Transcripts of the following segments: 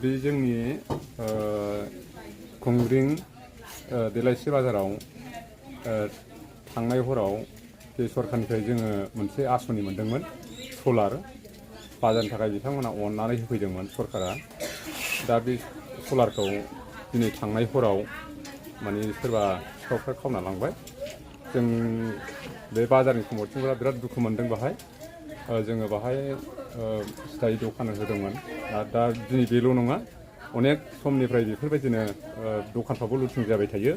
बे जोंनि गंग्रिं देलायस्रि बाजाराव थांनाय हराव बे सरखारनिफ्राय जोङो मोनसे आसनि मोनदोंमोन सलार बाजारनि थाखाय बिथांमोना अननानै होफैदोंमोन सरकारा। दा बे सलारखौ दिनै थांनाय हराव माने सोरबा सिखावफ्रा खावना लांबाय। जों बे बाजारनि कमिटिफोरा बिराद दुखु मोनदों बाहाय। जोङो बाहाय सिथाय दखान होदोंमोन। दा दिनै बेल' नङा, अनेक समनिफ्राय बेफोरबायदिनो दखानफ्रावबो लुटिं जाबाय थायो।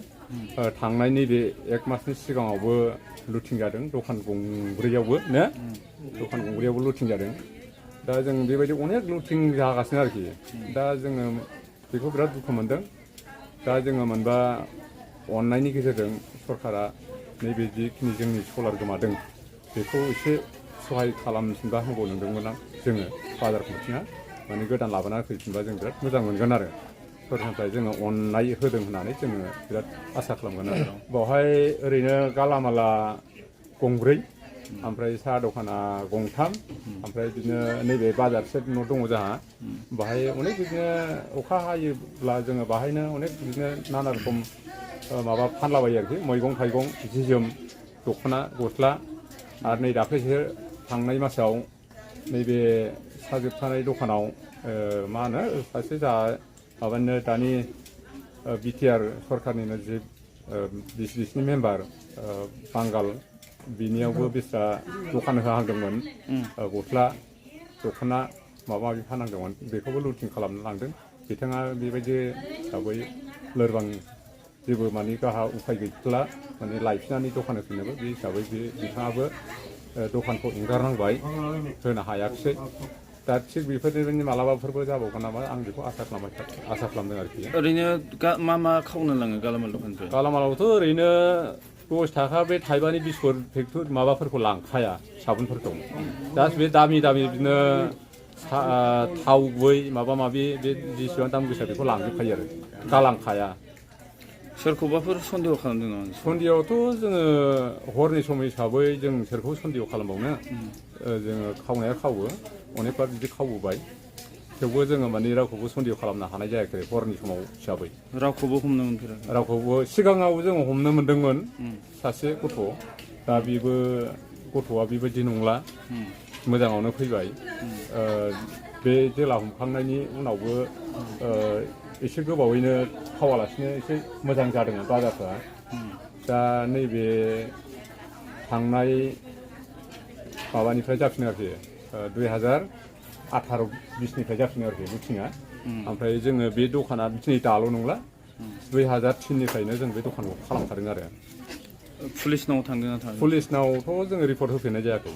थांनाय नैबे 1 मासनि सिगाङावबो लुटिं जादों दखान गंब्रैयावबो ना दखान गंब्रैयावबो लुटिं जादों। दा जों बेबायदि अनेक लुटिं जागासिनो आरोखि। दा जोङो बेखौ बिराद दुखु मोनदों। दा जोङो मोनबा अननायनि गेजेरजों सरकारा नैबे जिखिनि जोंनि सलार गोमादों बेखौ एसे सहाय खालामफिनबा हामगौ नंदोंमोन जोङो बाजार कमिटिना। माने गोदान लाबोना होफैफिनबा जों बिराद मोजां मोनगोन आरो सरकारनिफ्राय जोङो अननाय होदों होननानै जोङो बिराद आसा खालामगोन आरो। बावहाय ओरैनो गालामाला गंब्रै, ओमफ्राय साहा दखाना गंथाम, ओमफ्राय बिदिनो नैबे बाजार सेट न' दङ जोंहा। बाहाय अनेक बिदिनो अखा हायोब्ला जोङो बाहायनो अनेक बिदिनो नाना रोखोम माबा फानलाबायो आरोखि, मैगं थाइगं, जि जोम, दख'ना, गस्ला। आरो नै दाख्लैसो थांनाय मासाव नैबे साजोबथानाय दखानाव मा होनो सासे माबानो दानि बिटिआर सरकारनिनो जि बिसिनि मेम्बार बांगाल, बिनियावबो बिस्रा दखान होहांदोंमोन। गस्ला, दख'ना माबा माबि फानहांदोंमोन, बेखौबो लुटिं खालामना लांदों। बिथाङा बेबायदि हिसाबै लोरबां, जेबो माने गाहा उफाय गैथला, माने लायफिननानै दखान होफिननोबो। बे हिसाबै बिथाङाबो दखानखौ एंगारनांबाय, होनो हायाखिसै। दा थिग बेफोरबायदिनो मालाबाफोरबो जाबावगोन नामा आं बेखौ आसा खालामदों आरोखि। ओरैनो मा मा खावनो लाङो गालामाल दखाननिफ्राय? गालामालावथ' ओरैनो 10 थाखा बे थाइबानि बिस्कुट पेकेट माबाफोरखौ लांखाया, साबुनफोरखौ। दा बे दामि बिदिनो थाव गुबै माबा माबि बे जेसेबां दाम गोसा बेखौ लांजोबखायो आरो गालांखाया। सोरखौबाफोर सन्देह खालामदों नामा? सन्देहआवथ' जोङो हरनि सम हिसाबै जों सोरखौ सन्देह खालामबावनो। जोङो खावनाया खावो, अनेकबार बिदि खावबोबाय। थेवबो जोङो माने रावखौबो सन्देह खालामनो हानाय जायाखै हरनि समाव हिसाबै। रावखौबो हमनो मोनफेराखै? रावखौबो सिगाङाव जोङो हमनो मोनदोंमोन सासे गथ'। दा बेबो गथ'आ बेबायदि नंला, मोजाङावनो फैबाय। बे जेला हमखांनायनि उनावबो एसे गोबावैनो खावालासिनो एसे मोजां जादोंमोन बाजारफ्रा। दा नैबे थांनाय माबानिफ्राय जाफिनो आरोखि, 2018-20निफ्राय जाफिनो आरोखि लुटिङा। ओमफ्राय जोङो बे दखाना दिनै दाल' नंला, 2003निफ्रायनो जों बे दखानखौ खालामखादों आरो। पुलिसनाव थांदोंना थाङाखै? पुलिसनावथ' जोङो रिपर्ट होफेरनाय जायाखै।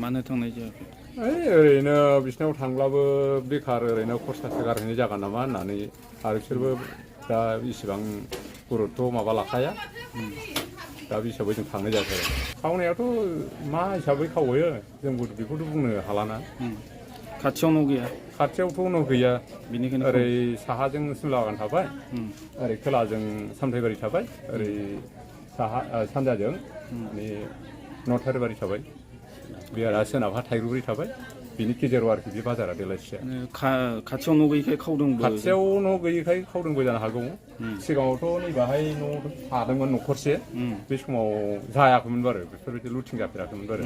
मानो थांनाय जायाखै? ओरैनो बिसिनाव थांब्लाबो बेखार ओरैनो खरसासो गारहैनाय जागोन नामा होननानै, आरो बिसोरबो दा इसिबां गुरुत्थ' माबा लाखाया। दा बे हिसाबै जों थांनाय जायाखै आरो। खावनायाथ' मा हिसाबै खावो जोंबो बेखौथ' बुंनो हालाना। खाथियाव न' गैया? खाथियावथ' न' गैया। बेनिखायनो ओरै साहाजों सिमला बागान थाबाय, ओरै खोलाजों सामथाइबारि थाबाय, ओरै सानजाजों माने नथारिबारि थाबाय, बे आरो सोनाबहा थाइग्रुबारि थाबाय। बिनि गेजेराव आरोखि बे बाजारा देलायस्रिया। खाथियाव न' गैयिखाय खावदोंबो? खाथियाव न' गैयिखाय खावदोंबो जानो हागौ। सिगाङावथ' नैबाहाय न' थादोंमोन न'खरसे, बे समाव जायाखैमोनबो आरो बेफोरबायदि लुटिं जाफेराखैमोनबो आरो।